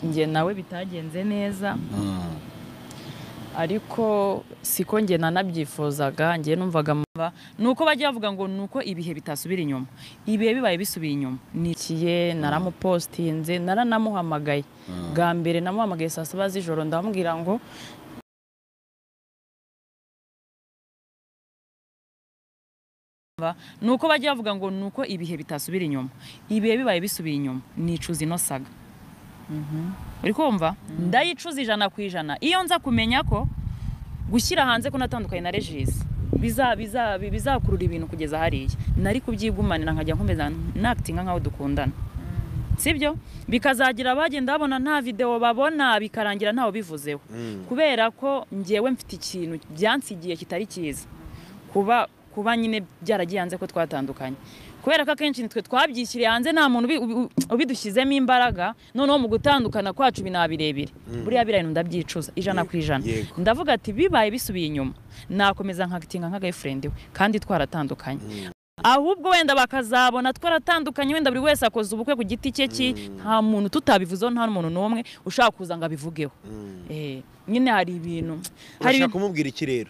Njye nawe bitagenze neza, ariko siko njye nanabyifuzaga. Njye numvaga nuko bajya bavuga ngo nuko ibihe bitasubira inyuma, ibihe bibaye bisubiye inyuma. Nikiye naramupostinze, naranamuhamagaye bwa mbere, namuhamagaye saa 7 z'ijoro, ndamubwira ngo nuko bajya bavuga ngo nuko ibihe bitasubira inyuma, ibihe bibaye bisubiye inyuma, nicuza ino saga. Uri kumva? Ndayicuza 100%. Iyo nza kumenya ko gushyira hanze ko natandukanye na Regis bizakurura ibintu kugeza hariya, nari kubyigumanira nkajya nkomeza nactinga nkaho dukundana, sibyo? Bikazagira bagenda babona nta video babona, bikarangira ntawe bivuzeho, kubera ko njyewe mfite ikintu byansigiye kitari cyiza, kuba nyine byaragiye hanze ko twatandukanye, kubera ko akenshi nitwe twabyishyiriye hanze, nta muntu ubidushyizemo imbaraga. Noneho mu gutandukana kwacu binabirebire, buriya biriya bintu ndabyicuza 100%. Ndavuga ati bibaye bisubiye inyuma nakomeza nkagitinga nka girlfriend we kandi twaratandukanye, ahubwo wenda bakazabona twaratandukanye, wenda buri wese akoze ubukwe ku giti cye, nta muntu tutabivuzeho, nta muntu n'umwe ushaka kuza ngo abivugeho. Nyine hari ibintu, hari kumubwira iki rero,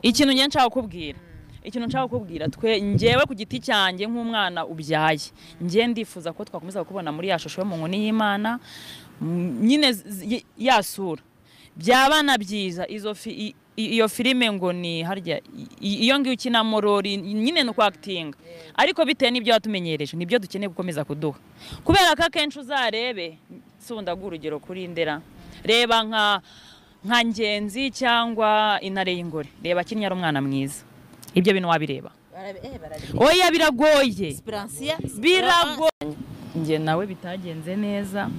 ikintu njye nshaka kukubwira, ikintu nshaka kukubwira, twe njyewe ku giti cyanjye nk'umwana ubyaye, njye ndifuza ko twakomeza kubona muri ya shusho yo mu nkoni y'Imana, nyine yasura byabana byiza. Izo iyo filime ngo ni harya iyo ngiyo ukina morori nyine no kwactinga, ariko bitewe n'ibyo watumenyereje nibyo dukeneye gukomeza kuduha, kubera ko akenshi uzarebe sunda urugero kuri Ndera, reba nka Ngenzi cyangwa Intare y'Ingore, reba kinnye ari umwana mwiza, ibyo bintu wabireba. Oya biragoye, biragoye. Njye nawe bitagenze neza,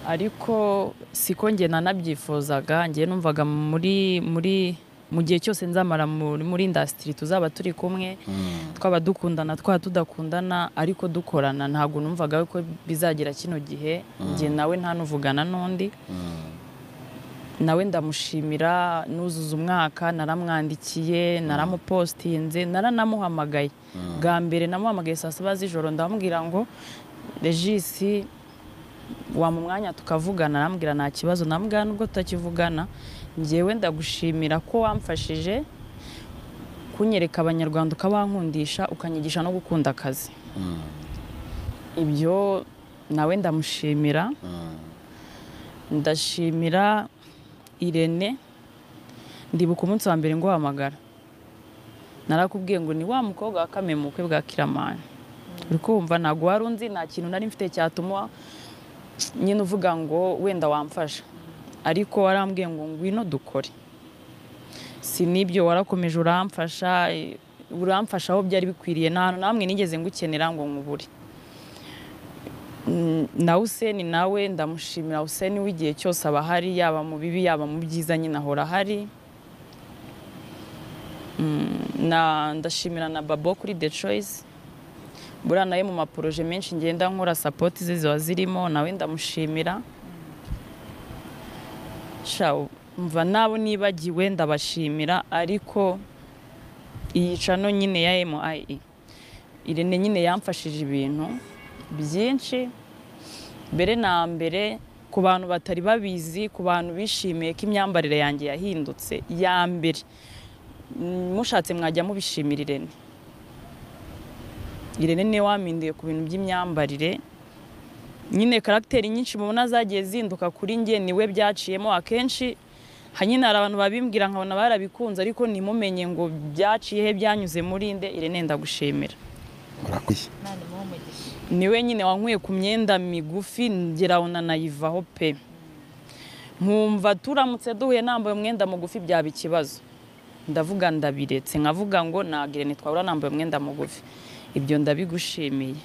ariko siko njye nanabyifuzaga. Njye numvaga muri mu gihe cyose nzamara muri industry tuzaba turi kumwe, twaba dukundana twaba tudakundana, ariko dukorana. Ntabwo numvaga ko bizagira kino gihe njye nawe nta nuvugana n'undi. Nawe ndamushimira, nuzuza umwaka naramwandikiye, naramupostinze, naranamuhamagaye bwa mbere, namuhamagaye saa 7 z'ijoro, ndamubwira ngo Regis wa mu mwanya tukavugana, arambwira nta kibazo, namubwira nubwo tutakivugana njyewe ndagushimira ko wamfashije kunyereka abanyarwanda, ukabankundisha, ukanyigisha no gukunda akazi. Ibyo nawe ndamushimira. Ndashimira Irene, ndibuka umunsi wa mbere nguhamagara narakubwiye ngo ni wa mukobwa wa Kamemukwe bwa Kiramani, uri kumva? Ntabwo wari unzi, nta kintu nari mfite cyatuma nyine uvuga ngo wenda wamfasha, ariko warambwiye ngo ngwino dukore. Si nibyo, warakomeje uramfasha, uramfasha aho byari bikwiriye, nta hantu namwe nigeze ngukenera ngo nkubure. Na Hussein nawe ndamushimira, Hussein w'igihe cyose aba ahari, yaba mu bibi yaba mu byiza, nyine ahora ahari. Na ndashimira na Babo kuri The Choice, buriya nawe mu maporoje menshi ngenda nkora support ze ziba zirimo, nawe ndamushimira. Mva nabo nibagiwe ndabashimira, ariko iyi channel nyine ya MIE, Irene nyine yamfashije ibintu byinshi. Mbere na mbere ku bantu batari babizi, ku bantu bishimiye ko imyambarire yanjye yahindutse ya mbere, mushatse mwajya mubishimira Irene. Irene niwe wampinduye ku bintu by'imyambarire, nyine karagiteri nyinshi mubona zagiye zinduka kuri njye niwe byaciyemo. Akenshi hanyine hari abantu babimbwira nkabona barabikunze, ariko ntimumenye ngo byaciye he, byanyuze muri nde. Irene ndagushimira, niwe nyine wankuye ku myenda migufi ngera nayivaho pe, nkumva turamutse duhuye nambaye umwenda mugufi byaba ikibazo, ndavuga ndabiretse, nkavuga ngo nagire nitwabura nambaye umwenda mugufi. Ibyo ndabigushimiye.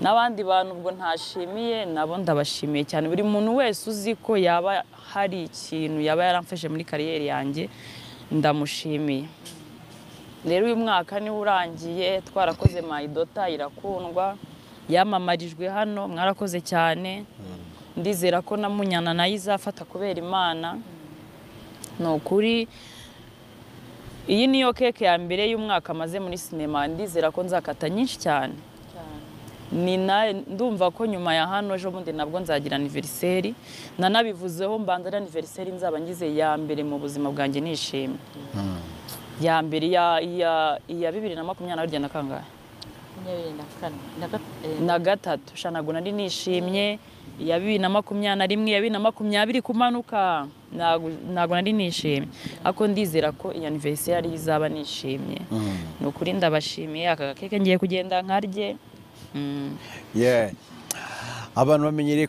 N'abandi bantu ubwo ntashimiye nabo ndabashimiye cyane. Buri muntu wese uzi ko yaba hari ikintu yaba yaramfashe muri kariyeri yanjye ndamushimiye. Rero uyu mwaka niwo urangiye twarakoze My Daughter irakundwa, yamamarijwe hano, mwarakoze cyane. Ndizera ko na Munyana nayo izafata kubera Imana. Ni ukuri iyi niyo keke ya mbere y'umwaka maze muri sinema, ndizera ko nzakata nyinshi cyane. Ni na ndumva ko nyuma ya hano ejo bundi nabwo nzagira anniversaire, nanabivuzeho mbanza ari anniversaire nzaba ngize ya mbere mu buzima bwanjye nishimye. Ya mbere ya 2020 na kangahe? Na gatatu sha ntabwo nari nishimye. Ya 2021, ya 2020 kumanuka ntabwo nari nishimye, ariko ndizera ko iyi anniversaire ari izaba nishimye. Ni ukuri ndabashimiye, aka keke ngiye kugenda nkarye. Abantu bamenyereye